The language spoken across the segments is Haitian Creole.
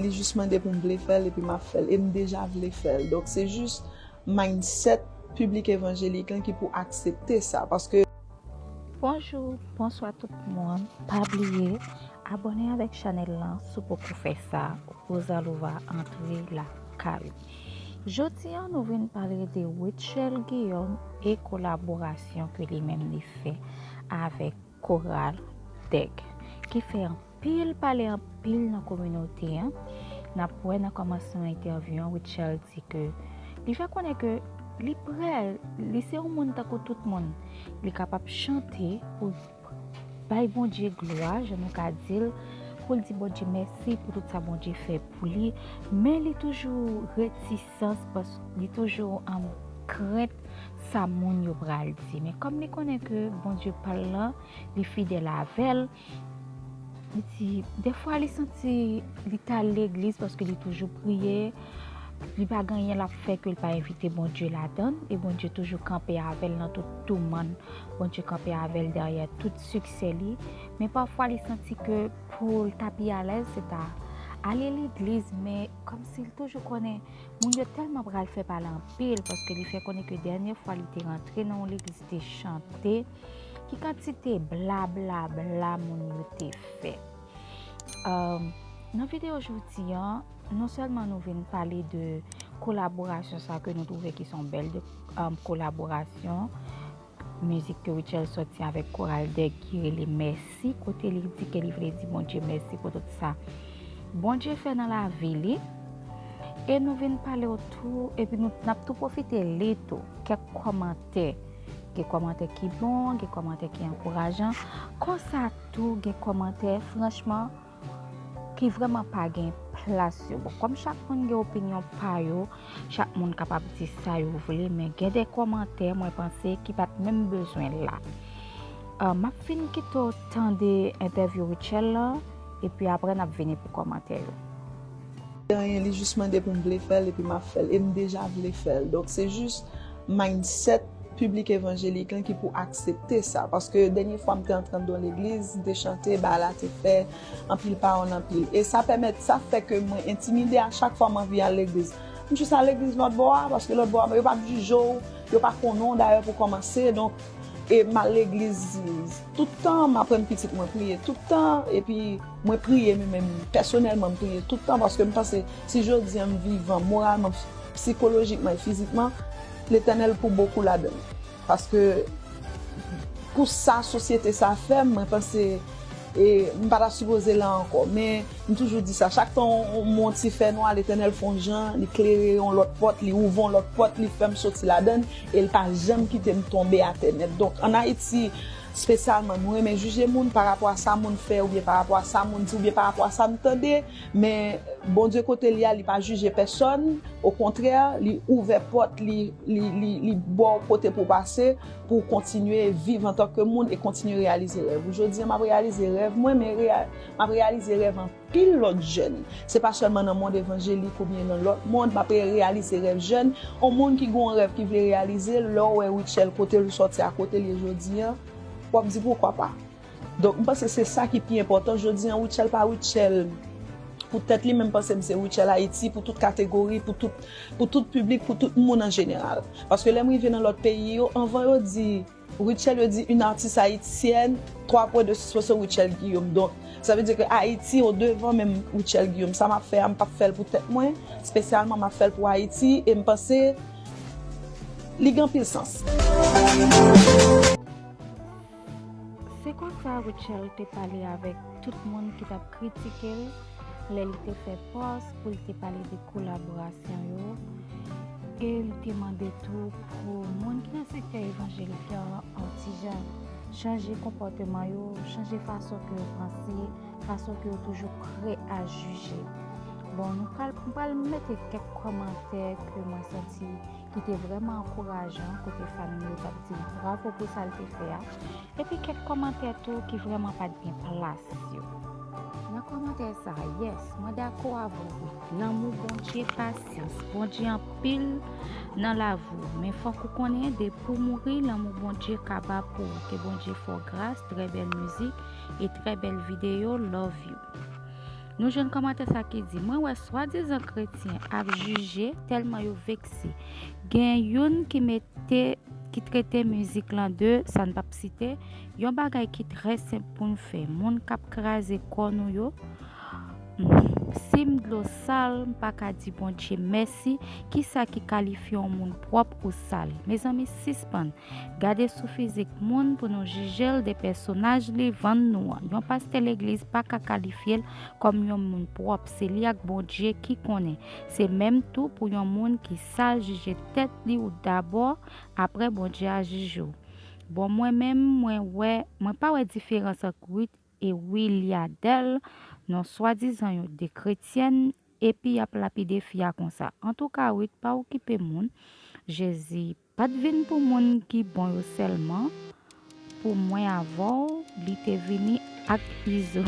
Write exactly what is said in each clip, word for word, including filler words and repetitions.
Li jis mande pou m vle fè l epi m ap fè l. E m deja vle fè l. Donk, se jis mindset piblik evanjelik lan ki pou aksepte sa. Paske Bonjou, bonswa tout moun. Pa bliye abòne avèk chanèl lan si w poko fè sa. Rosa Louva antre lakay ou. Jodi a, nou vin pale de Rutshelle Guillaume e kolaborasyon ke li menm li fè avèk Koral Dèg, ki fè anpil pale anpil nan kominote an. N ap wè nan kòmansman entèvyou an, Rutshelle di ke li fè konnen ke li prè, li se yon moun tankou tout moun. Li kapab chante pou bay Bondye glwa, jan nou ka di l, pou l di Bondye mèsi pou tout sa Bondye fè pou li, men li toujou retisans, paske li toujou an krent sa moun yo pral di. Men kòm li konnen ke Bondye pa l lan, li fidèl avè l, li di, dèfwa li santi li t al legliz paske li toujou priye, li pa gen anyen l ap fè ke l pa envite Bondye ladan l, e Bondye toujou kanpe avè l nan tout touman. Bondye kanpe avè l dèyè tout siksè li. Men pafwa li santi ke pou l ta pi alèz, se ta ale legliz, men kòmsi l toujou konnen moun yo tèlman pral fè pale anpil, paske li fè konnen ke dènye fwa li te rantre nan yon legliz, te chante, ki kantite bla bla bla moun yo te fè. Nan videyo jodi an, non sèlman nou vin pale de kolaborasyon sa ke nou twouve ki se yon bèl de kolaborasyon, mizik ke Rutshelle sòti avèk Koral Dèg ki rele Mèsi, kote li di ke li vle di Bondye mèsi pou tout sa Bondye fè nan lavi li. E nou vin pale otou, epi nou n ap tou pwofite li tou kèk kòmantè. Gen kòmantè ki bon, gen kòmantè ki ankourajan. Konsa tou gen kòmantè, franchman, ki vrèman pa gen plas yo. Bon, kòm chak moun gen opinyon pa yo, chak moun kapab di sa yo vle, men gen de kòmantè, mwen panse, ki pa t menm bezwen la. M ap fin kite w tande entèvyou Rutshelle lan, epi apre n ap vini pou kòmantè yo. Anyen, li jis mande pou m vle fè l epi m ap fè l. E m deja vle fè l. Donk, se jis mindset piblik evanjelik lan ki pou aksepte sa. Paske dènye fwa m te antre anndan yon legliz, m te chante, bagay la te fè anpil pawòl, anpil. E sa pèmèt, sa fè ke mwen entimide a chak fwa m anvi al legliz. M jis al legliz lòt bò a, paske lòt bò a, yo p ap jije w, yo pa konnen w dayè pou kòmanse. Donk, e m al legliz tout tan, m aprann pitit mwen priye tout tan, epi mwen priye, mwen menm, pèsonèlman, m priye tout tan, paske m panse, si jodi a m vivan, moralman, sikolojikman e fizikman, Letènèl pou bokou ladan l. Paske, pou sa sosyete sa fè m, mwen panse, e, m pa ta sipoze la ankò. Men, m toujou di sa, chak tan m wè yon ti fènwa, Letènèl fè yon jan, li klere yon lòt pòt, li ouvè yon lòt pòt, li fè m soti ladan l, e l pa janm kite m tonbe atè nèt. Donk, ann Ayiti, espesyalman, nou renmen jije moun pa rapò a sa moun fè, oubyen pa rapò a sa moun di, oubyen pa rapò a sa n tande, men Bondye kote li a, li pa jije pèsòn, okontrè, li ouvè pòt, li, li, li, li ba w kote pou w pase, pou w kontinye viv antanke moun e kontinye reyalize rèv ou. Jodi a, m ap reyalize rèv mwen, men reya-, m ap reyalize rèv anpil lòt jèn. Se pa sèlman nan mond evanjelik oubyen nan lòt mond, m ap reyalize rèv jèn. Yon moun ki gen yon rèv ki vle reyalize l, lè w wè Rutshelle kote l sòti a kote l ye jodi a, w ap di poukwa pa. Donk, m panse se sa ki pi enpòtan. Jodi a, Rutshelle pa Rutshelle pou tèt li, men m panse m se Rutshelle Ayiti pou tout kategori, pou tout, pou tout piblik, pou tout moun an jeneral. Paske lè m rive nan lòt peyi yo, anvan yo di Rutshelle, yo di une artiste haïtienne, twa pwen de sispann, Rutshelle Guillaume. Donk, sa vle di ke Ayiti o devan menm Rutshelle Guillaume. Sa m ap fè a, m p ap fè l pou tèt mwen, espesyalman m ap fè l pou Ayiti, e m panse li gen anpil sans. Se konsa Rutshelle te pale avèk tout moun ki t ap kritike l lè li te fè pòs pou l te pale de kolaborasyon yo, e li te mande tou pou moun ki nan sektè evanjelik la an ti jan chanje konpòteman yo, chanje fason ke yo panse, fason ke yo toujou prè a jije. Bon, nou pral, m pral mete kèk kòmantè ke mwen santi ki te vrèman ankourajan, kote fanmi yo t ap di l bravo pou sa l te fè a, epi kèk kòmantè tou ki vrèman pa t gen plas yo. Nan kòmantè sa a, yes, mwen dakò avè w wi. Lanmou Bondye, pasyans, Bondye anpil nan lavi w, men fòk ou konnen, depi w mouri, lanmou Bondye kaba pou ou. Ke Bondye fè w gras, trè bèl mizik e trè bèl videyo, love you. Nou jwenn kòmantè sa ki di, mwen wè swadizan kretyen ap jije tèlman yo vekse. Gen youn ki mete, ki trete mizik lan de, sa n p ap site, yon bagay ki trè senp pou n fè. Moun k ap kraze kò nou yo, hmm, si m dlo sal, m pa ka di Bondye mèsi, kisa ki kalifye yon moun pwòp ou sal? Mezanmi, sispann gade sou fizik moun pou nou jije l de pèsonaj li vann nou an. Yon pastè legliz pa ka kalifye l kòm yon moun pwòp. Se li ak Bondye ki konnen. Se menm tou pou yon moun ki sal jije tèt li ou dabò, apre Bondye a jije w. Bon, mwen menm, mwen wè, mwen pa wè diferans ant Ruth e Williadelle, non swadizan yon de kretyèn, epi y ap lapide fi a konsa. Antouka, Ruth, pa okipe moun. Jezi pa t vin pou moun ki bon yo sèlman. Pou mwen avè w, li te vini ak Izo.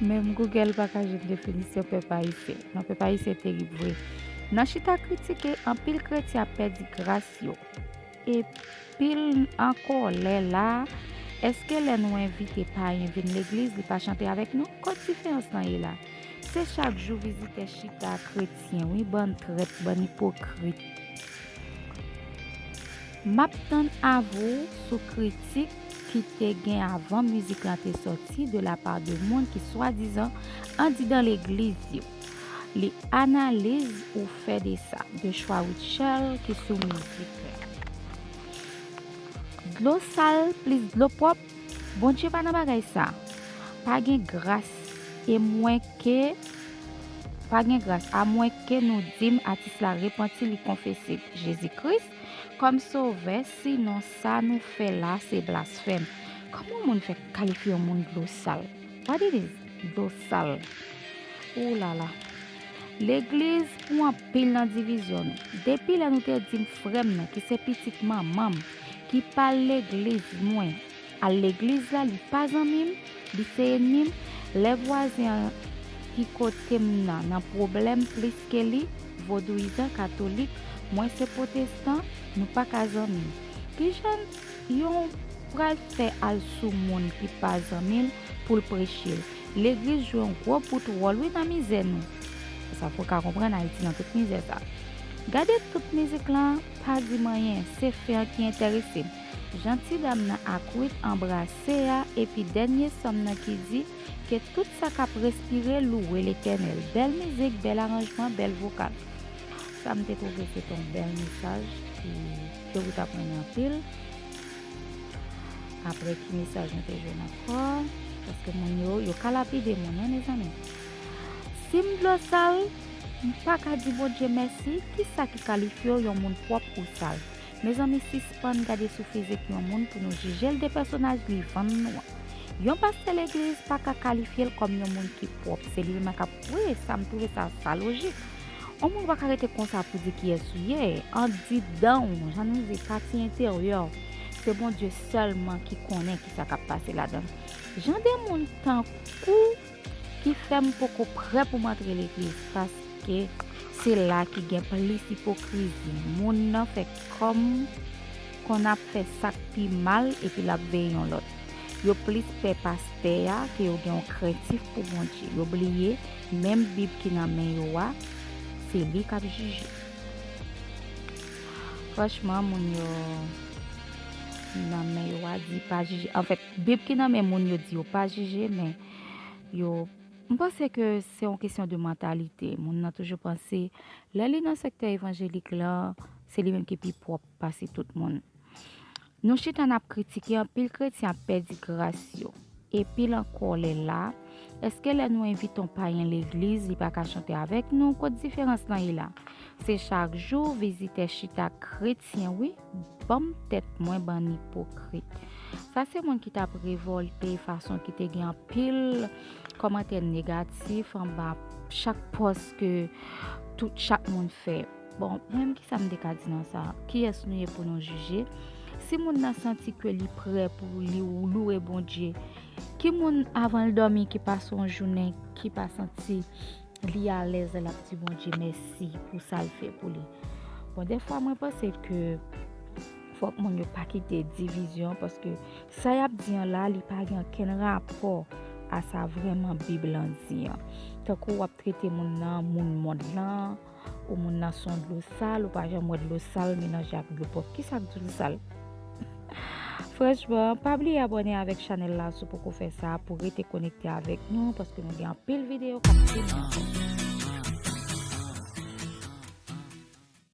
Menm Google pa ka jwenn definisyon pèp ayisyen. Non, pèp ayisyen terib vre. Nan chita kritike, anpil kretyen ap pèdi gras yo. Epi l an kòlè la, èske lè nou envite payen vin legliz, li pa chante avèk nou? Kot diferans lan ye la? Se chak jou vizitè chita, kretyen, wi, bann trèt, bann ipokrit. M ap tann avè w sou kritik ki te gen avan mizik lan te sòti de la pa de moun ki swadizan andidan legliz yo. Li analiz ou fè de sa, de chwa Rutshelle ki sou mizik la. Dlo sal plis dlo pwòp, Bondye pa nan bagay sa. Pa gen gras e mwen ke, pa gen gras, amwen ke nou di m atis la repanti, li konfese Jezi Kris kòm sovè, sinon sa nou fè la se blasfèm. Kòman yon moun fè kalifye yon moun dlo sal? What it is? Dlo sal. Ou la la. Legliz pou anpil nan divizyon nou. Depi lè nou te di m frè m nan, ki se pitit manman m, ki pa al legliz mwen, al legliz la, li pa zanmi m, li se ènmi m. Lè vwazen an ki kote m nan, nan pwoblèm plis ke li, vodouyizan, katolik, mwen se pwotestan, nou pa ka zanmi. Kijan yon pral fè al sou moun ki pa zanmi l pou l preche l? Legliz jwe yon gwo bout wòl wi nan mizè nou. Sa fò w ka konprann Ayiti nan tout mizè sa. Gade tout mizik lan, pa di m anyen, se fen an ki enterese m. Jan ti dam nan ak Ruth anbrase a, epi dènye sòm nan ki di, ke tout sa k ap respire louwe Letènèl. Bèl mizik, bèl aranjman, bèl vokal. Sa m te twouve se te yon bèl mesaj ki, ke Ruth ap renmen anpil. Apre ki mesaj nou te jwenn ankò? Paske moun yo, yo ka lapide moun, wi, mezanmi. Si m dlo sal, m pa ka di Bondye mèsi, kisa ki kalifye w yon moun pwòp ou sal? Mezanmi, sispann gade sou fizik yon moun pou nou jije l de pèsonaj li vann nou an. Yon pastè legliz pa ka kalifye l kòm yon moun ki pwòp. Se li menm k ap, wi, sa m twouve sa, sa lojik. Yon moun pa ka rete konsa pou di kiyès ou ye. Andidan w, jan nou di, pati enteryè w, se Bondye sèlman ki konnen kisa k ap pase ladan l. Jan de moun tankou ki fè m poko prè pou m antre legliz, paske se la ki gen plis ipokrizi. Moun nan fè kòm konn ap fè sa k pi mal epi l ap veye yon lòt. Yo plis pè pastè a ke yo gen yon krentif pou Bondye. Yo bliye, menm Bib ki nan men yo a, se li k ap jije. Franchman, moun yo nan men yo a di pa jije. Anfèt, Bib ki nan men moun yo di yo pa jije, men yo, m panse ke se yon kesyon de mantalite. Moun nan toujou panse, lè li nan sektè evanjelik lan, se li menm ki pi pwòp pase tout moun. Nou chita n ap kritike anpil kretyen ap pèdi gras yo. Epi l an kòlè la, èske lè nou envite yon payen legliz, li pa ka chante avèk nou? Kot diferans lan ye la? Se chak jou vizitè chita, kretyen wi, ban m tèt mwen, bann ipokrit. Sa se moun ki t ap revòlte, fason ki te gen anpil kòmantè negatif anba chak pòs ke tout chak moun fè. Bon, menm kisa m te ka di nan sa? Kiyès nou ye pou nou jije? Si moun nan santi ke li prè pou li louwe Bondye, ki moun avan l dòmi ki pase yon jounen ki pa santi li alèz lè l ap di Bondye mèsi pou sa l fè pou li? Bon, dèfwa mwen panse ke fòk moun yo pa kite divizyon, paske sa y ap di an la, li pa gen okenn rapò a sa vrèman Bib lan di an. Tankou w ap trete moun nan moun mond lan, ou moun nan se yon dlo sal, ou pa janm wè dlo sal melanje ak dlo pwòp. Kisa k dlo sal? Franchman, pa bliye abòne avèk chanèl la si w poko fè sa pou rete konekte avèk nou, paske nou gen anpil videyo k ap vini ankò.